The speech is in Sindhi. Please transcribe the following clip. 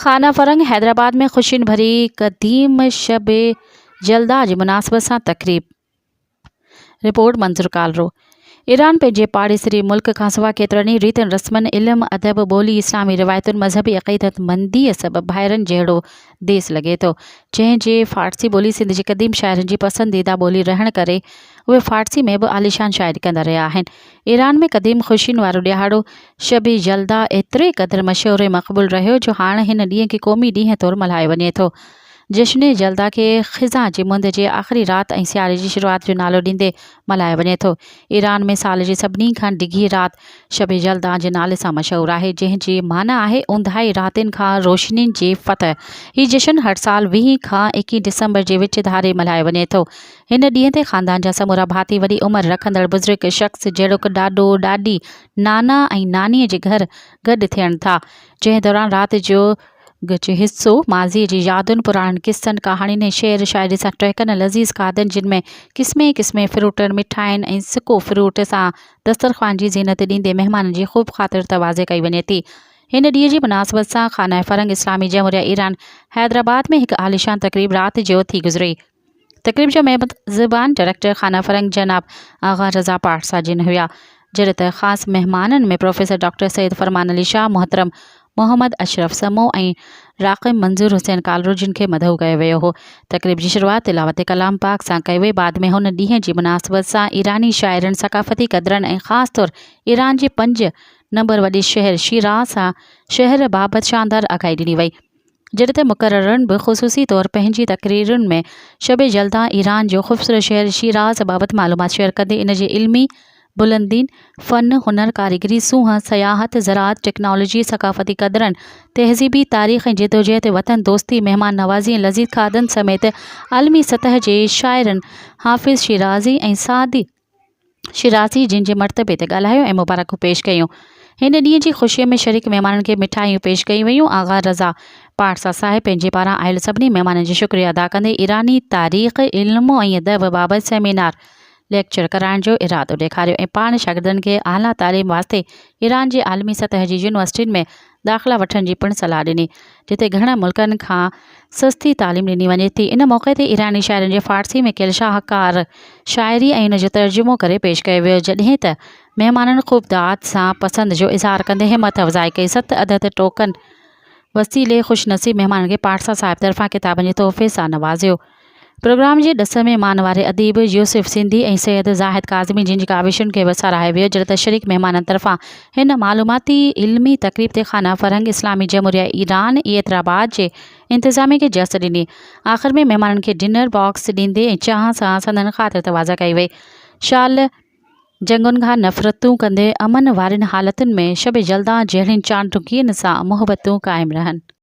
خانه فرنگ حيدرآباد ۾ خوشين ڀري قديم شب يلدا جي مناسبت سان تقريب، رپورٽ منظور ڪالرو، ايران پنهنجي پاڙيسري ملڪ کانسواء ڪيترن ئي ريتن رسمن، علم ادب، ٻولي، اسلامي روايتن، مذهبي عقيدتمنديء سبب ڀائرن جهڙو ديس لڳي ٿو، جنهن جي فارسي ٻولي سنڌ جي قديم شاعرن جي پسنديده ٻولي رهڻ ڪري اهي فارسي ۾ به عاليشان شاعري ڪندا رهيا آهن. ايران ۾ قديم خوشين وارو ڏهاڙو شب يلدا ايتري قدر مشهور ۽ مقبول رهيو جو هاڻ هن ڏينهن کي قومي ڏينهن طور ملهايو وڃي ٿو. جشن يلدا کي خزان جي مند جي آخري رات ۽ سياري جي شروعات جو نالو ڏيندي ملهايو وڃي ٿو. ايران ۾ سال جي سڀني کان ڊگهي رات شب يلدا جي نالي سان مشهور آهي، جنهن جي معنيٰ آهي اونداهي راتين کان روشنين جي فتح. هي جشن هر سال ويهين کان ايڪيهين ڊسمبر جي وچ ڌاري ملهايو وڃي ٿو. هن ڏينهن تي خاندان جا سمورا ڀاتي وڏي عمر رکندڙ بزرگ شخص جهڙوڪ ڏاڏو، ڏاڏي، نانا ۽ نانيء جي گهر گڏ ٿين ٿا، جنهن دوران رات جو ڳچ حصو ماضيء جي يادن، پراڻن قصن، ڪهاڻين ۽ شعر شاعري سان ٽهڪن ۽ لذيذ کاڌن جن ۾ قسمين قسمين فروٽن، مٺاين ۽ سڪو فروٽ سان دسترخوان جي زينت ڏيندي مهمانن جي خوب خاطر تواضع ڪئي وڃي ٿي. هن ڏينهن جي مناسبت سان خانه فرهنگ اسلامي جمهوريه ايران حيدرآباد ۾ هڪ عاليشان تقريب رات جو ٿي گذري. تقريب جو ميزبان ڊائريڪٽر خانه فرنگ جناب آغا رضا پارسا جن هيا، جڏهن ته خاص مهمانن ۾ پروفيسر ڊاڪٽر سيد فرمان علي شاهه، محترم محمد اشرف سمو ۽ راقم منظور حسين ڪالرو جن کي مدعو ڪيو ويو هو. تقريب جي شروعات تلاوت ڪلام پاڪ سان ڪئي وئي، بعد ۾ هن ڏينهن جي مناسبت سان ايراني شاعرن، ثقافتي قدرن ۽ خاص طور ايران جي پنج نمبر وڏي شهر شيراز سان شهر بابت شاندار آگاهي ڏني وئي. جڏهن ته مقررن به خصوصي طور پنهنجي تقريرن ۾ شب يلدا ايران جو خوبصورت شهر شيراز بابت معلومات شيئر ڪندي ان جي علمي بلندين، فن، هنر، ڪاريگري، سونهن، سياحت، زراعت، ٽيڪنالاجي، ثقافتي قدرن، تهذيبي تاريخ ۽ جدوجهد، وطن دوستي، مهمان نوازي ۽ لذيذ کاڌن سميت عالمي سطح جي شاعرن حافظ شيرازي ۽ سعدي شيرازي جن جي مرتبي تي ڳالهايو ۽ مبارڪون پيش ڪيون. هن ڏينهن جي خوشيء ۾ شريڪ مهمانن کي مٺايون پيش ڪيون ويون. آغا رضا پارسا صاحب پنهنجي پاران آيل سڀني مهمانن جو شڪريو ادا ڪندي ايراني تاريخ، علم ۽ ادب بابت سيمينار، ليڪچر ڪرائڻ جو ارادو ڏيکاريو ۽ پاڻ شاگردن کي اعليٰ تعليم واسطي ايران جي عالمي سطح جي يونيورسٽين ۾ داخلا وٺڻ جي پڻ صلاح ڏني، جتي گهڻن ملڪن کان سستي تعليم ڏني وڃي ٿي. ان موقعي تي ايراني شاعرن جي فارسي ۾ ڪيل شاهڪار شاعري ۽ ان جو ترجمو ڪري پيش ڪيو ويو، جڏهن ته مهمانن خوب داد سان پسند جو اظهار ڪندي همت افزائي ڪئي. ست عدد ٽوڪن وسيلي خوش نصيب مهمانن کي پارسا صاحب طرفان ڪتابن جي تحفي سان نوازيو. پروگرام جي ڏس ۾ مانواري اديب يوسف سنڌي ۽ سيد زاهد ڪاظمي جن جي ڪاوشن کي به ساراهيو ويو جڏهن ته شريڪ مهمانن طرفان هن معلوماتي علمي تقريب تي خانه فرهنگ اسلامي جمهوريه ايران حيدرآباد جي انتظاميه کي جس ڏني. آخر ۾ مهمانن کي ڊنر باڪس ڏيندي ۽ چانهه سان سندن خاطر تواضع ڪئي وئي. شال جنگن کان نفرتون ڪندي امن وارين حالتن ۾ شب يلدا جهڙين چانڊوڪين سان محبتون قائم رهن.